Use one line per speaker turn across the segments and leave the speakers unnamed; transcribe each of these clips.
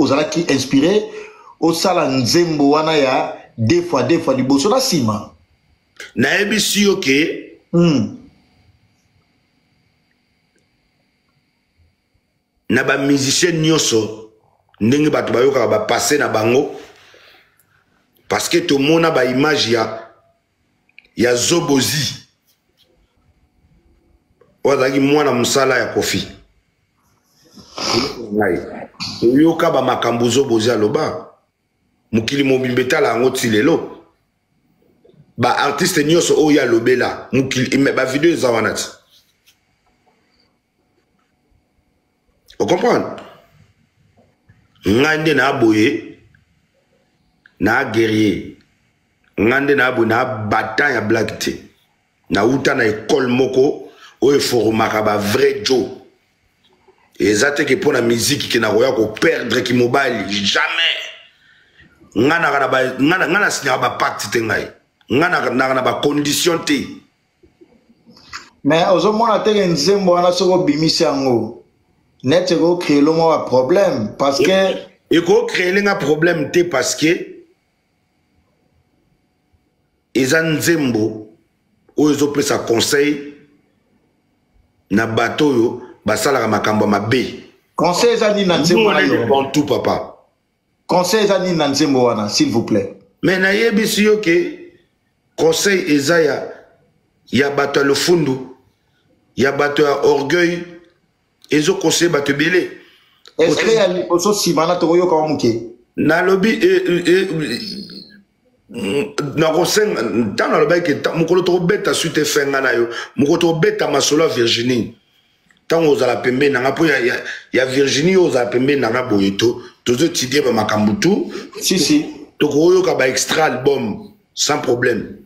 ozalaki inspiré osala nzembo wana ya deux fois deux fois liboso na nsima?
Nayebisi yo ke Na bamusicien nyonso, ndenge bato bayokaka bapasse na bango, parce que tomona baimage ya Zobozi oyo azalaki mwana mosala ya Kofi. Ngai toyoka bamakambo Zobozi aloba, mokili mobimba etala yango ti lelo. Baartiste nyonso oyo alobela mokili, bavideo eza wana ti ocomprendre. Ngai nde naa boye, naa guerrier. Ngai nde naa boye, naa battant ya blague te. Nauta na ekole moko oyo eformaka bavrai jo. Eza te ke mpo na miziki ke nakoya koperdre kimobali, jamais. Ngai nasinyaka bapacte te, ngai ngai naka na bacondition te.
Mais ozomona teke nzembo wana, soki obimisi yango neti ekocréele mwa baproblème, parce que
Ekocréele nga problème te, parce que eza nzembo oyo ezopesa conseil na bato oyo basalaka makambo ya mabe.
Conseil eza nini na nzembo wana?
Bantu papa.
Conseil eza nini na nzembo wana, s'il vous plaît?
Mais nayebisi yo ke conseil eza ya bato ya lofundu, ya bato ya orgueil. Ezoconseille bato ebele.
Extrait ya liboso, nsima na tokoyoka wa moke.
Nalobi nakosenga ntango nalobaki ke mokolo tokobeta suite efenga na yo, mokolo tokobeta masolo ya Virginie, ntango ozala pembeni na nga mpo ya Virginie, oyo ozala pembeni na nga boye, to tozoétudie bamakambo tu.
Si si.
Tokoyoka baextra album sans problème,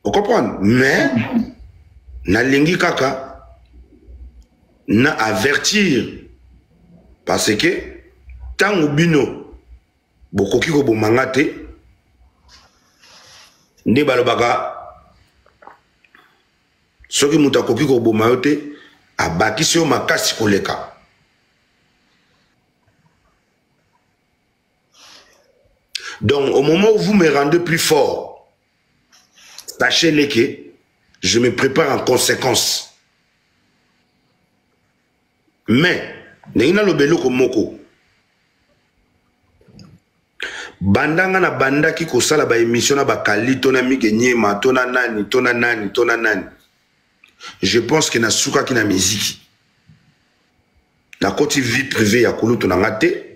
ocomprendre. Mais nalingi kaka na avertir, parce que ntango bino bokoki koboma nga te, nde balobaka soki moto akoki koboma yo te, abakisi yo makasi koleka. Donc au moment où vous me rendez plus fort, sachez-le que je me prépare en conséquence. Mais ndenge naloba eloko moko, banda nga nabandaki kosala baémission na bakali to na Mige Nyema to na nani to na nani to na nani, je pense que nasukaki na miziki, nakoti vie privée ya kulutu na nga te.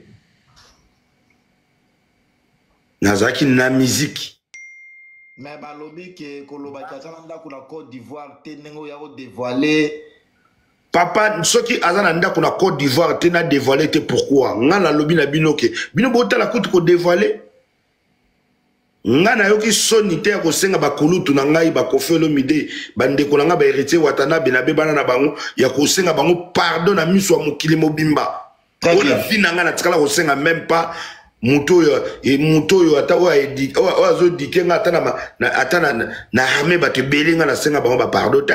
Nazalaki na miziki.
Mais balobi ke kolobaki aza na ndako na Côte d'Ivoire te, ndenge oya kodévoile.
Papa, soki aza na ndako na Côte d'Ivoire te, na dévoile te. Pourquoi nga nalobi na bino ke bino botala kutu kodévoile? Nga nayoki soni te ya kosenga bakulutu na ngai, baKofi Olomide, bandeko na ngai bahéritier Watanabe na be bana na bango, ya kosenga bango pardon na miso ya mokili mobimba. Oyo na vie na ngai natikala kosenga même pas moto oyo, moto oyo ata oyo azodike nga, ata na armée, bato ebele nga nasenga bango bapardon te.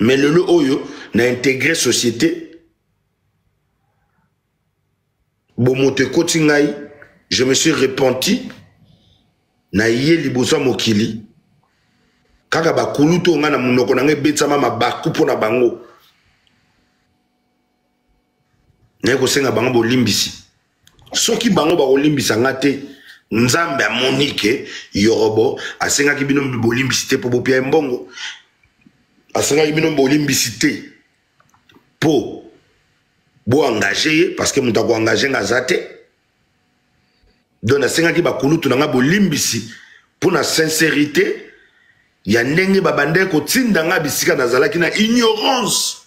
Mais lelo oyo na intégré société, bomoto ekoti ngai, je me suis repenti na ye liboso ya mokili. Kaka bakulutu oyo ngai na monoko na ngai ebetisama mabaku mpo na bango, naye kosenga bango bolimbisi. Soki bango bakolimbisa nga te, Nzambe amoni ke Yorobo asengaki bino bolimbisi te mpo bopia ye mbongo, asengaki bino bolimbisi te mpo boengage ye, parce que moto akoengage nga aza te. Donc nasengaki bakulutu na nga bolimbisi mpo na sincérité ya ndenge babandaki kotinda nga bisika nazalaki na ignorance.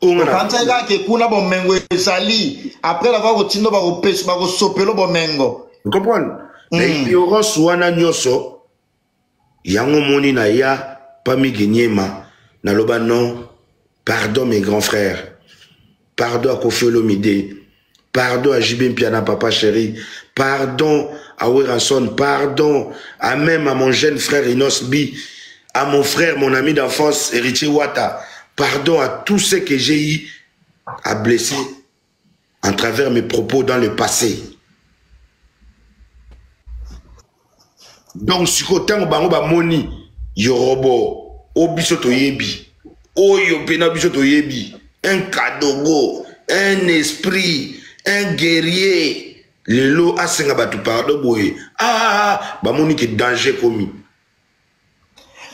Okanisaki kaka ke kuna bomengo ezali, après lava kotinda bakosopelo bomengo.
Comprendre na ignorance wana nyonso yango moni na ya Pamigi Nyema, naloba non, pardon mes grands frères, pardon à Kofi Olomide, pardon à JB Mpiana papa chéri, pardon. à Werrason, pardon à même à mon jeune frère Inos B, à mon frère, mon ami d'enfance Héritier Wata, pardon à tous ceux que j'ai eu à blesser en travers mes propos dans le passé. Donc sikoyo ntango bango bamoni yorobo o biso toyebi oyo mpena biso toyebi un kadogo un esprit un guerrier lelo asenga bato pardon boye ah, bamoni ke danger ekomi.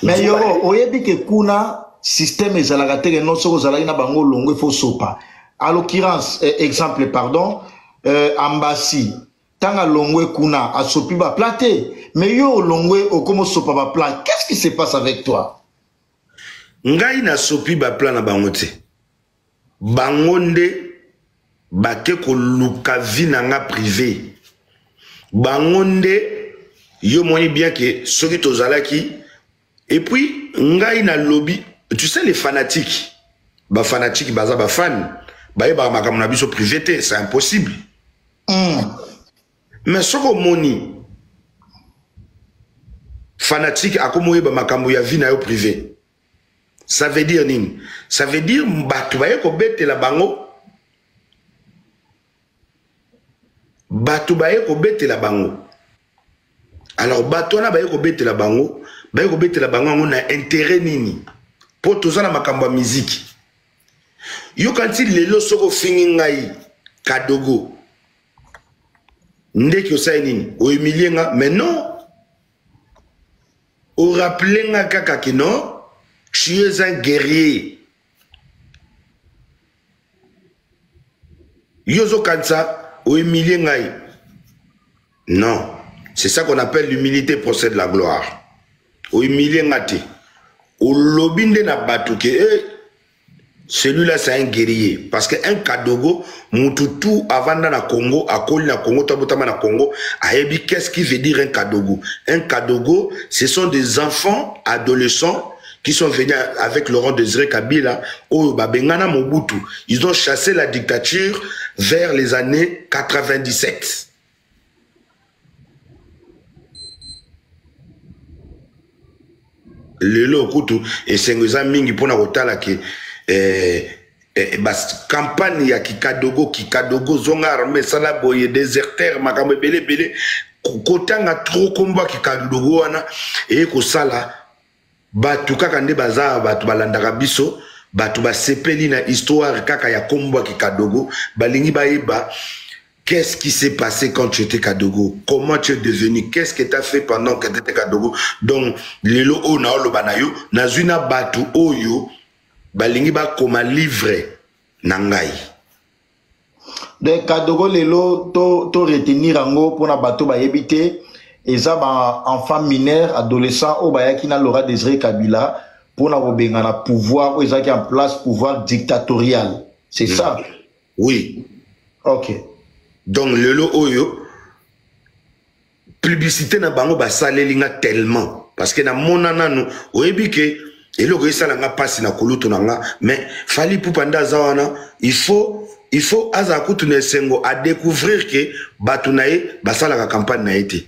Mais yoro oyebi ke kuna système ezalaka te ke non soki ozalaki na bango olongo ifo sopa. À l'occurrence, eh, exemple pardon, ambasi ntango alongwe kuna asopi baplat te, mais yo olongwe okomi osopa baplat. Qu'est-ce qui se passe avec toi?
Ngai nasopi baplat na bango te, bango nde bake koluka vie na nga privé. Bango nde yo moni bien ke soki tozalaki. Et puis ngai nalobi, tu sais, les fanatiques, bafanatiques baza bafan, bayebaka makambo na biso privé te, c'est impossible. Mais soki omoni fanatique akomi oyeba makambo ya vie na yo privé, ça veut dire nini? Ça veut dire bato baye kobetela bango, bato baye kobetela bango. Alors bato wana baye kobetela bango, baye kobetela bango yango na intérêt nini? Mpo toza na makambo ya miziki. Yoka nti lelo soki ofingi ngai kadogo ndeki osali nini, ohumilie nga. Mais non, orappele nga kaka ke non, tu es un guerrier. Yo ozokanisa ohumilie ngai. Non, c'est ça qu'on appelle l'humilité procède la gloire. Ohumilie nga te, olobi nde na bato ke eh, celui-là c'est un guerrier. Parce que un kadogo, mutu tout avanda na Congo, akoli na Congo, tabotama na Congo, ayebi qu'est-ce qui veut dire un kadogo. Un kadogo, ce sont des enfants adolescents qui sont venus avec Laurent Désiré Kabila, oyo babengana Mobutu. Ils ont chassé la dictature vers les années 97. Lelo kutu esengo eza mingi mpona kotala ke campagne ya kikadogo, kikadogo zonga arme esala boye, déserteur, makambo ebele ebele, kotanga trop kombo ya kikadogo wana eye kosala bato kaka nde baza bato balandaka biso, bato basepeli na histoire kaka ya kombo ya kikadogo, balingi bayeba qu'est-ce qui s'est passé quand tu étais Kadogo, comment tu es devenu, qu'est-ce que tu as fait pendant que tu étais Kadogo. Donc lelo oyo naoloba na yo, nazwi na bato oyo balingi bakoma livre na ngai.
Donc kadogo lelo to retenir yango mpona bato bayebi te, eza ba enfant mineur adolescent oyo bayaki na Laurent Désiré Kabila mpona kobengana pouvoir oyo ezalaki en place, pouvoir dictatorial, c'est ça?
Oui.
Ok.
Donc lelo oyo publicité na bango basaleli nga tellement, parce que namona nanu oyebi ke eloko esala nga mpasi na kulutu na nga. Mais Fally Ipupa nde aza wana, il faut azala kutu na esengo adécouvrir ke bato na ye basalaka campagne na ye te,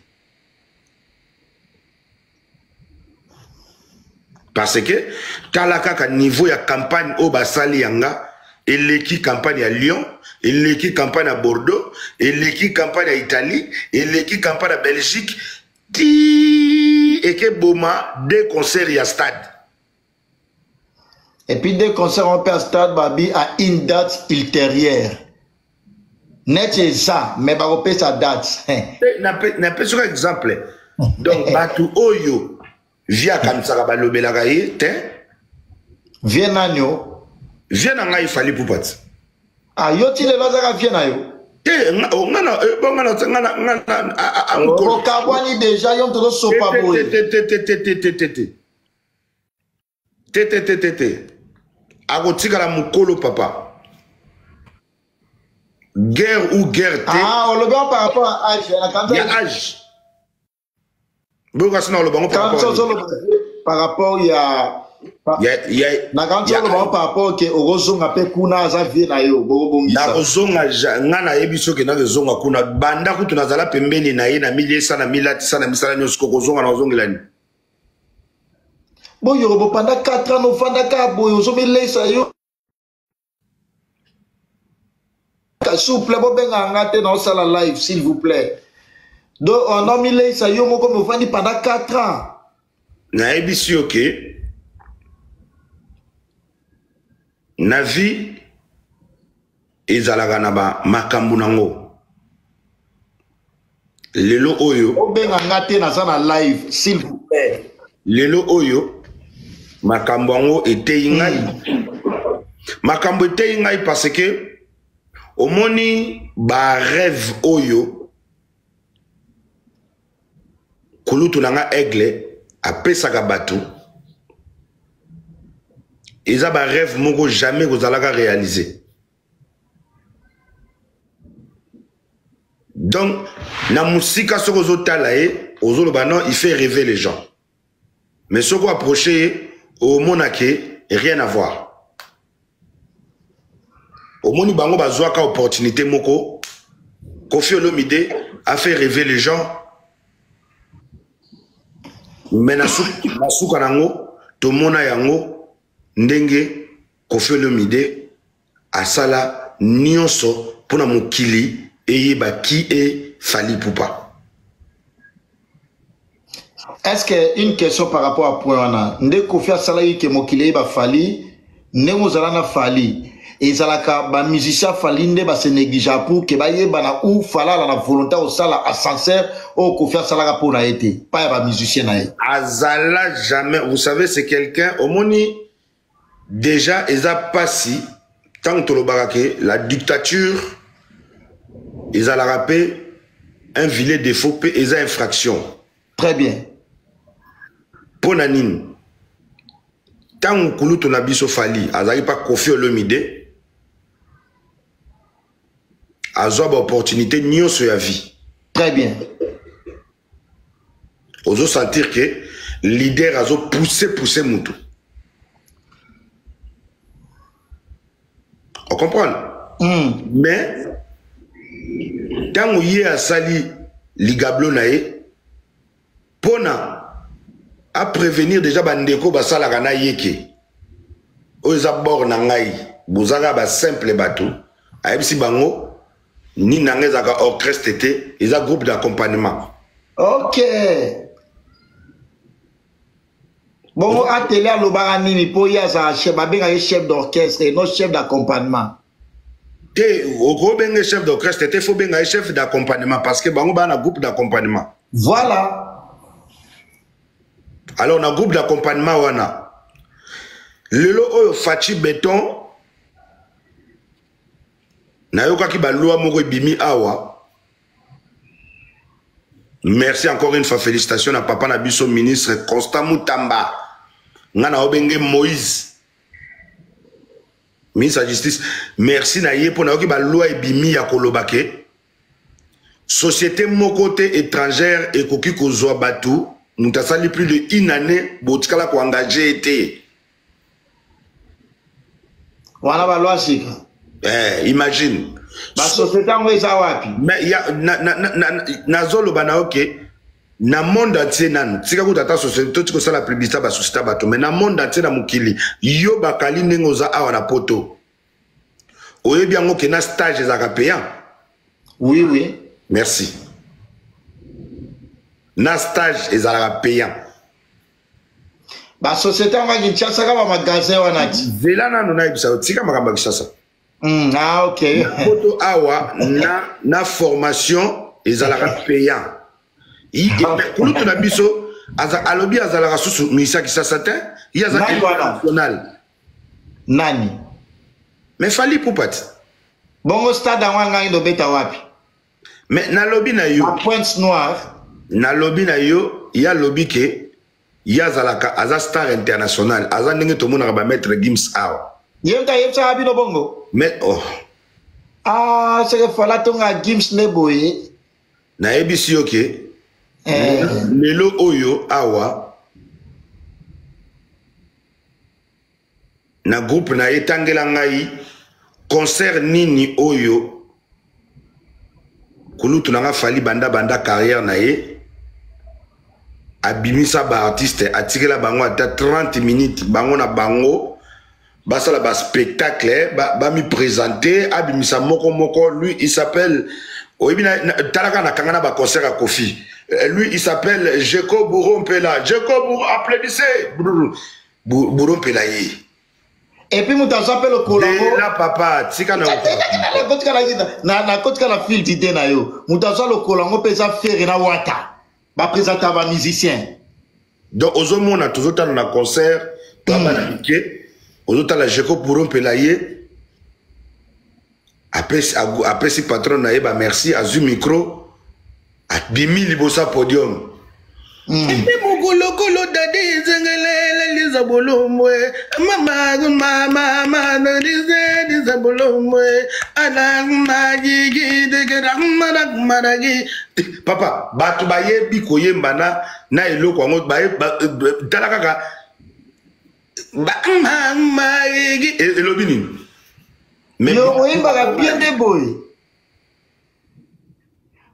parce que tala kaka niveau ya campagne oyo basali yanga, eleki campagne ya Lyon, eleki campagne ya Bordeaux, eleki campagne ya Italie, eleki campagne ya Belgique, ti ekeboma deux concerts ya stade.
Et puis deux concerts en à stade babi à une date ultérieure neti eza, mais bakopesa date.
Napesi oka exemple. Donc bato oyo vie akanisaka balobelaka ye te.
Vie nani o?
Vie na ngai Fally Ipupa ti.
Ah, yo ti lelo azaka vie na yo?
Te, nga na
Okabwani déjà, yo moto ozosopa boye.
Te te te te te te te te te te te te te, akotikala mokolo papa, guerre ou guerre te.
Ah, olobi par rapport à âge.
Ya âge boyoka sina oloba ngo par
rapport par rapport ya Nakanisi oloba par rapport ke okozonga mpe kuna aza vie na yo bokobongisa.
Nakozonga nga nayebi soki nakozonga kuna banda kutu nazala pembeni na ye na miliesa na milatisa na misala nyonso kokozonga nakozongela nini.
Boyoko bopanda 4 ans ofandaka boye ozomilesa yo souple bobenga nga te naosala live s'il vous plaît. Donc on a mileisa yo moko me ofandi pendant 4 ans.
Nayebisi yo ke na vie ezalaka na ba makambo nango lelo oyo
obenga nga te naza na live s'il vous plaît.
Lelo oyo makambo yango eteyi ngai makambo eteyi ngai parce que omoni ba rêve oyo kulutu na nga aigle apesaka bato eza ba rêve moko jamais kozalaka réaliser. Donc na musika soki ozotala ye ozoloba non, il fait rêver les gens, mais soki oapproche ye omona ke rien à voir. Omoni bango bazwaka opportunité moko. Koffi Olomide a fait rêver les gens, mais na suka nango tomona yango ndenge Koffi Olomide asala nyonso mpona mokili eyeba qui est Fally Ipupa.
Est-ce que une question par rapport à point wana nde Koffi asalaki ke mokili eyeba Fally ndenge ozala na Fally ezalaka ba musicien Fally nde ba se négligea pour ke bayebana ou Fally ala na volonté osala ascenseur oyo Koffi asalaka mpo na ye te pa ya ba musicien na ye.
Azala jamais, vous savez c'est quelqu'un omoni déjà eza pasi ntango tolobaka ke la dictature ezalaka mpe un vilain défaut mpe eza infraction.
Très bien.
Mpo na nini ntango kulutu na biso Fally azalaki mpa Koffi Olomide azwa baopportunité nyonso ya vie.
Très bien.
Ozo sentir que leader azo pousser pousser mutu. On comprend? Mais ntango ye asali ligablo na ye mpona aprévenir déjà bandeko basalaka na ye ke oyo eza bord na ngai bozaka basimple bato ayebisi bango nini na ngai ezalaka orchestre te eza groupe d'accompagnement.
Ok, bongo atele alobaka nini mpo ye azala chef babengaka ye chef d'orchestre et non chef d'accompagnement.
Te okobenge chef d'orchestre te, fo benga ye chef d'accompagnement parce que bango baa na groupe d'accompagnement.
Voilà.
Alors na groupe d'accompagnement wana lelo oyo Fatshi Beton nayokaki balwa moko ebimi awa. Merci encore une fois, félicitations na papa na biso ministre Constant Mutamba nga na obenge Moïse ministre ya justice. Merci na ye mpo nayoki balwa ebimi ya koloba ke société moko te étrangère ekoki kozwa bato moto asali plus de une année botikala koengage ye te.
Wana balwa sika.
Eh, imagine.
Basociété yango eza wapi?
Mais ya nazoloba na yo ke na monde entier nanu tika kuta ata société to tika kosala publicité ya basociété ya bato, mais na monde entier na mokili yo bakali ndenge oza awa na poto oyebi yango ke na stage ezalaka payant.
Oui, oui.
Merci. Na stage ezalaka payant.
Basociété yango ya Kinshasa ka bamagasin wana ti.
Zela nanu nayebisa yo tika makambo ya Kinshasa.
Ah, ok.
Na poto awa na formation ezalaka payant. Kulutu na biso alobi azalaka susu ministre ya Kinshasa te ye aza
Nani wana?
international.
Nani?
Mais Fally Ipupa ti.
Bongo stade yango ngai ndobeta wapi?
Mais nalobi na yo
na Pointe Noire.
Nalobi na yo ye alobi ke ye azalaka aza star international aza ndenge tomonaka ba maître Gims awa.
Ye moto ayebisaka bino bongo?
Mais oh.
Ah, seke fala tonga Gims nde boye.
Nayebisi yo ke lelo oyo awa. Na groupe na ye, tangela ngai concert nini oyo kulutu na nga Fally banda banda carrière na ye abimisa ba artiste, atikela bango ata 30 minutes, bango na bango basala ba spectacle, bamiprésente, ba abimisa moko moko. Lui, il s'appelle, oyebi, talaka na kanga na ba concert ya Kofi. Lui, il s'appelle Jeko Bouro Mpela. Jeko Bouro, applaudissez Bouro Mpela ye.
Et puis moto azwa mpe lokolo yango.
La papa, tika na
Nakotika na fil d'idée na yo. Moto azwa lokolo yango mpe eza Ferre na Wata, baprésenta bamusicien.
Donc ozomona, tozotala na concert, toabana mike, ozotala Jeko Bouro Mpela ye apesi, apesi patron na ye bamerci, azwi micro, abimi liboso ya podium. Mokolokolo dadi ezengelele liza bolombwe mama mama mama lize liza bolombwe alagmagigidegeramaragmaragi. Papa, bato bayebi koyemba na eloko yango. Tala kaka elobi nini.
Yo oyembaka bien nde boye,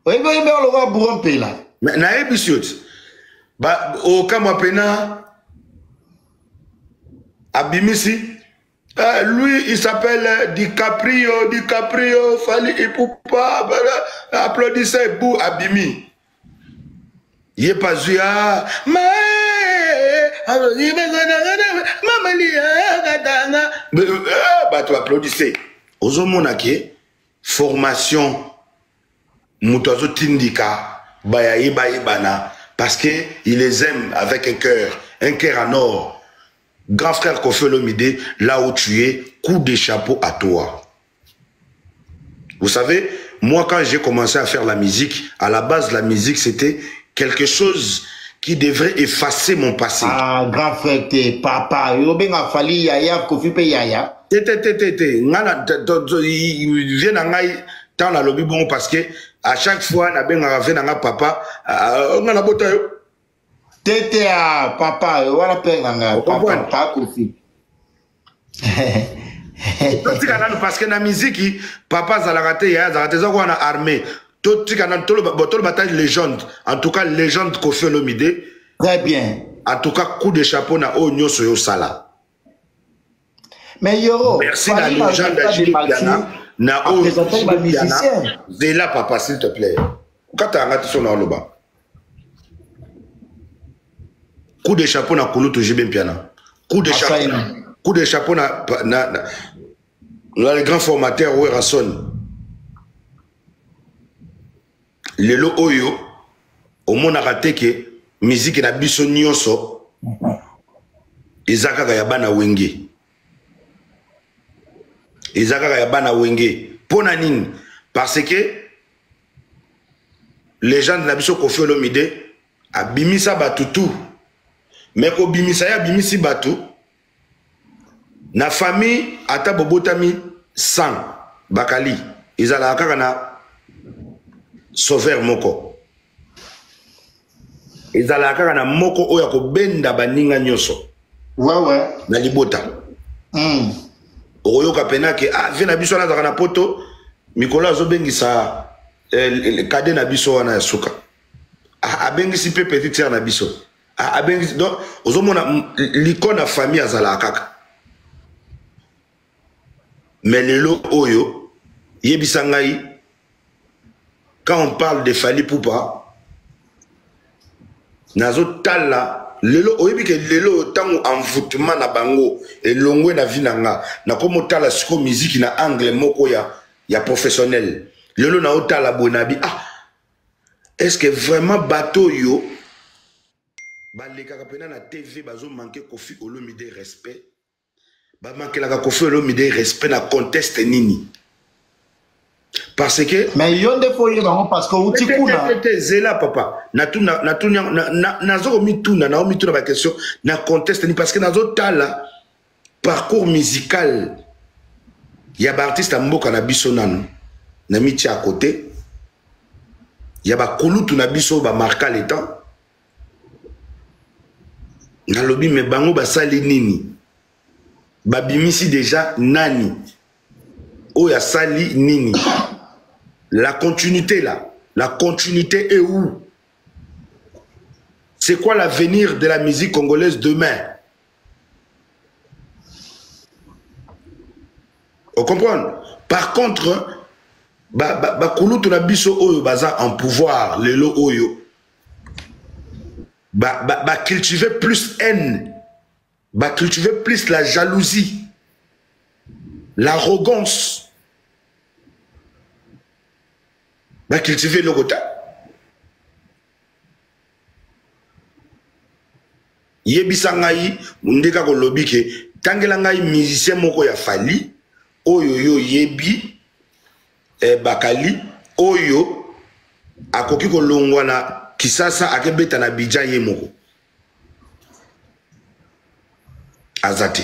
oyebi, oyembaka lokola Bouro Mpela.
Nayebisi yo ti okamwa pena abimisi. Lui, il s'appelle DiCaprio, DiCaprio, Fally Ipupa, applaudissez, bou, abimi. Ye pazwi a ma mama bato applaudissez. Ozomona ke formation, moto azotindika baya ye bayebana parce que il les aime avec un cœur, un cœur en or. Grand frère Koffi Olomide, là où tu es, coup de chapeau à toi. Vous savez, moi, quand j'ai commencé à faire la musique, à la base, la musique, c'était quelque chose qui devrait effacer mon passé.
Ah, grand frère te, papa, obenga Fally yaya, Kofi mpe yaya.
Te, te, te, te, te. Nga na vie na ngai, ntango nalobi bongo, parce que à chaque fois nabengaka vie na nga papa, nga nabota yo.
Te, te, ah, papa wana mpe na nga papa, pa Kofi.
Totika nanu, parce que na miziki papa azalaka te, yaya azalaka te, eza koka na armée. Totika nanu, toloba ta légende, en tout cas légende Kofi Olomide.
Très bien.
En tout cas, coup de chapeau na oyo nyonso oyo osala.
Mais Yoro,
merci na légende ya JB Mpiana na oyo zela. Papa, s'il te plaît, okataka nga te so na oloba. Coup de chapeau na kulutu JB Mpiana, coup de chapeau, coup de chapeau na le grand formateur Werrason. Lelo oyo omonaka te ke miziki na biso nyonso eza kaka ya bana Wenge, eza kaka ya bana Wenge. Mpo na nini? Parce que légende na biso Kofi Olomide abimisa bato tu, me kobimisa ye, abimisi bato na famille. Ata bobotami 100 bakali, ezalaka kaka na sauveur moko, ezalaka kaka na moko oyo akobenda baninga nyonso. Na libota okoyoka pena ke ah, vie na biso wana azalaka na Poto, mikolo azobengisa cadet na biso wana ya suka. Ah, abengisi mpe petite sœur na biso. Ah, abengisi. Donc ozomona liko na famille azalaka kaka. Mais lelo oyo, yebisa ngai, quand on parle de Fally Ipupa, nazotala lelo, oyebi ke lelo ntango envoûtement na bango elongwe na vie na nga, nakomotala siko miziki na angle moko ya professionnel. Lelo naotala boye na bi ah, est ce que vraiment bato oyo balekaka mpena na TV bazomanke Kofi Olomide respect? Bamankelaka Kofi Olomide respect na contexte nini? Parce que
Mais yo nde fo oyeba yango parce que outi kuna.
Te, zela papa, nazo komituna, naomituna baquestion na contexte nini, parce que nazotala parcours musical ya baartiste ya mboka na biso nanu na mitia à côté ya bakulutu na biso bamarka le temps. Nalobi, me bango basali nini? Babimisi déjà nani oyo asali nini. La continuité là, la continuité est où? C'est quoi l'avenir de la musique congolaise demain? Vous comprenez? Par contre, bakulutu na biso oyo baza en pouvoir lelo oyo ba, ba, ba cultiver plus haine, ba cultiver plus la jalousie, l'arrogance, ba cultiver eloko te. Yebisa ngai nde kaka olobi ke tangela ngai musicien moko ya Fally oyo yo oyebi, eh, Bakali oyo akoki kolongwa na Kisasa akebeta na Abidjan ye moko aza te.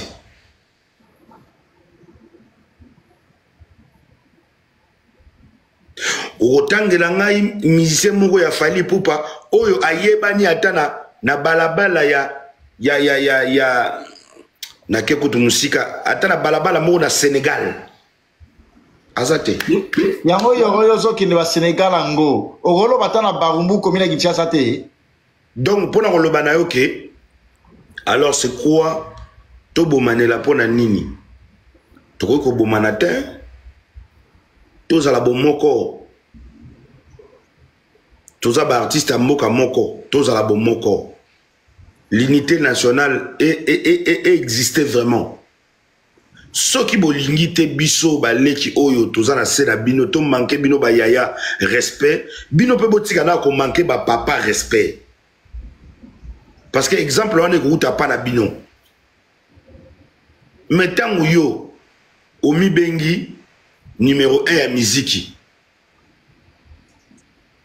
Okotangela ngai musicien moko ya Fally Ipupa oyo ayebani ata na balabala ya ya ya ya ya nake kutu mosika, ata na balabala moko na Sénégal aza te.
Yango yoro yo ozokende ba Sénégal yango okoloba ata na Barumbu komi na Kinshasa te.
Donc mpona koloba na yo ke alors c'est quoi tobomanela mpona nini? Tokoki kobomana te, tozala bomoko, toza ba artiste ya mboka moko, tozala bomoko. L'unité nationale existe vraiment. Soki bolingi te biso baleki oyo toza na se na bino, to manke bino ba yaya respect, bino pe botika na ko manke ba papa respect. Parce que exemple wana ekouta pa na bino. Mais tango yo omibengi numéro 1 ya miziki,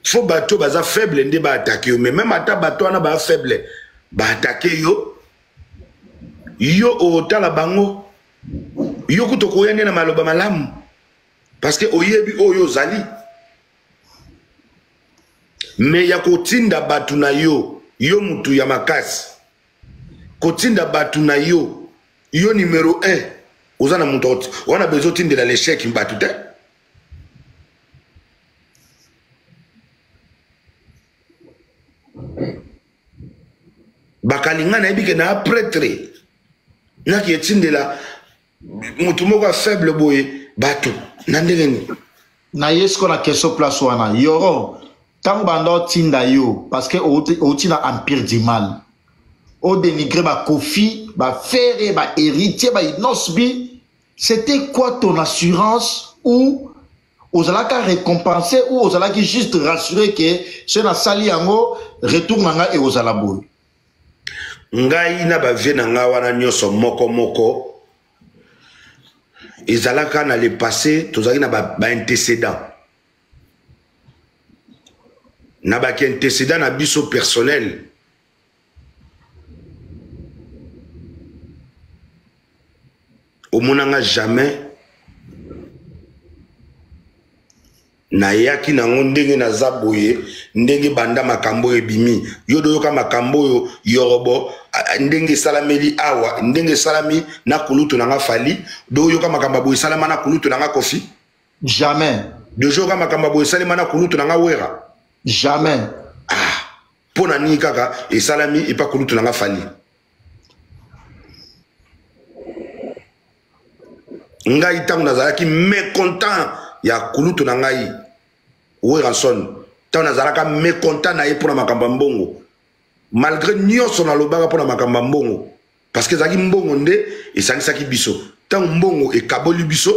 faut bato baza faible nde ba attaquer yo, mais même ata bato wana ba faible ba attaquer yo, yo otala bango, yo kutu okoya nde na maloba malamu parce que oyebi oyo ozali. Mais ya kotinda bato na yo, yo mutu ya makasi, kotinda bato na yo, yo numéro 1 oza na mutu wana bezo tindela l'échec bato te. Bakalinga nayebi ke na prêtre naki etindela motu moko ya faible boye bato na ndenge nini?
Na ye siko na question place wana yoro ntango banda otinda yo parce que outi na empire du mal o dénigrer ba Kofi, ba Ferre, ba héritier, ba Inosbi, c'était quoi ton assurance ou ozalaka récompensé ou ozalaki juste rassuré que ce na sali yango retour na nga e ozala boye?
Ngai na ba vie na nga wana nyonso moko moko ezalaka na le passé, tozalaki na ba antécédent, na ba antécédent na biso personnel. Omonanga jamais nayaki nango ndenge naza boye, ndenge banda makambo oyo ebimi, yo doyoka makambo oyo yorobo ndenge esalameli awa, ndenge esalami na kulutu nanga Fally, doyoka makambo boye esalama na kulutu nanga Kofi.
Jamais.
Doyoka makambo boye esalema na kulutu nanga Wera.
Jamais.
Ah, pona nini kaka esalami epa kulutu nanga Fally? Ngai ntango nazalaki mécontent ya kulutu na ngai Werrason, ntango nazalaka mécontent na ye mpona makambo ya mbongo, malgré nyonso nalobaka mpona makambo ya mbongo, parce que ezalaki mbongo nde esangisaki biso. Ntango mbongo ekaboli biso,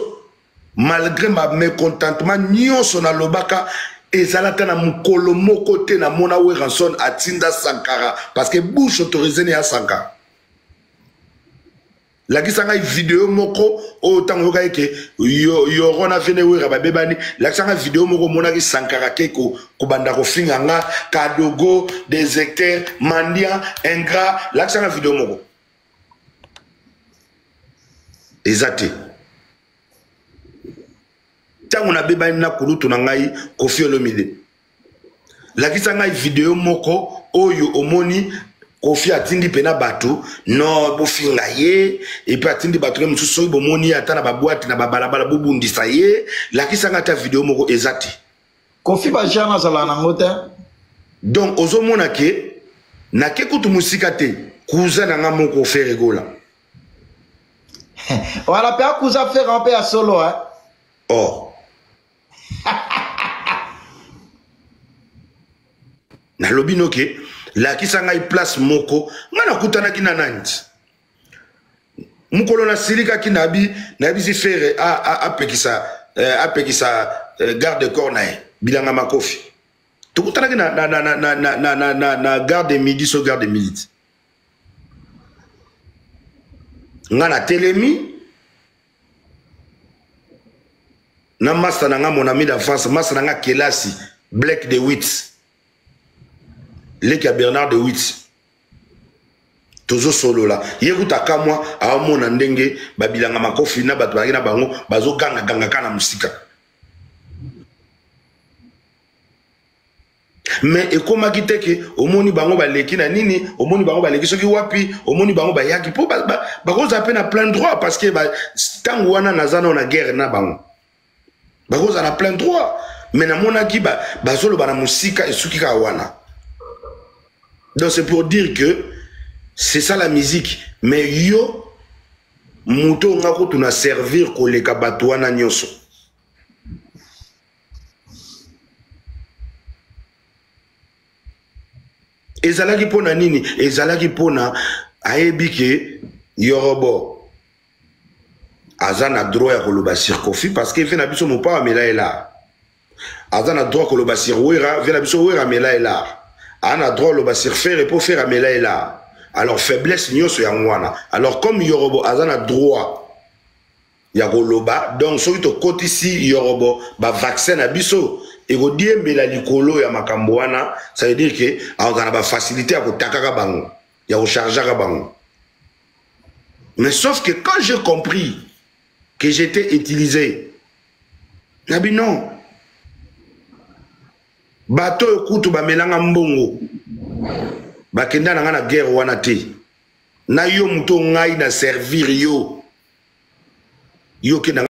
malgré ma mécontentement nyonso nalobaka, ezala ata na mokolo moko te namona Werrason atinda Sankara, parce que bouche autorisée ne ya Sankara. Lakisa ngai video moko oyo ntango oyokaki ke yoro na vene Wera babebani, lakisa ngai video moko omonaki Sankara ke kobanda kofinga nga kadogo, déserteur, mendiant, ingrat. Lakisa ngai video moko eza te. Ntango nabebani na kulutu na ngai Kofi Olomide, lakisa ngai video moko oyo omoni Kofi atindi mpena bato no bofinga ye epuis atindi bato ne mosusu soki bomoni ye ata na babwate na babalabala bobundisa ye lakisa nga ata video moko eza te.
Kofi ba genre azalaka nango te.
Donc ozomona ke nake kutu mosika te cousin na nga moko Ferre Gola.
Wana pe akuza Ferre mpe ya solo hein.
Oh. Nalobi no ke lakisa ngai place moko ngai nakutanaki na nani mokolo nasilikaki nabi nayebisi Ferre apekisa apekisa garde corps na ye bilanga makofi tokutanaki na, na, na, na, na, na, na, na, na garde midi so garde midi nga natelemi na masta na nga mon ami d'enfance masta na nga kelasi Black de Witz leki ya Bernard de Witz tozosolola ye kuta kamwa aomona ndenge babilanga makofi na bato bazalaki na bango bazogangaganga kaka na mosika mais ekomaki te ke omoni bango baleki na nini omoni bango baleki soki wapi omoni bango bayaki mpo bakozala mpe na plein droit parce que ntango wana naza nao na guerre na bango bakozala na plein droit mais namonaki bazoloba na mosika esuki kaka wana. Donc c'est pour dire que c'est ça la musique. Mais yo moto nga kutu na servir koleka bato wana nyonso. Ezalaki mpo na nini? Ezalaki mpo na ayebi ke Yorobo aza na droit ya koloba sur Kofi parce que vie na biso mopao amela ye lar. Aza na droit koloba sur Wera, vie na biso Wera amela ye lar. Aza na droit koloba sur Ferre po Ferre amela ye lar. Alors faiblesse nyonso yango wana. Alors comme Yorobo aza na droit ya koloba, donc soki tokotisi Yorobo ba vaccin na biso ekodiembela likolo ya makambo wana, ça veut dire que akozala na ba facilité ya kotakaka bango, ya kochargeaka bango. Mais sauf que quand j'ai compris que j'étais utilisé, nabi non. Bato oyo kutu bamelanga mbongo bakenda na nga na guerre wana te. Na yo moto ngai na servir yo. Yo kenda.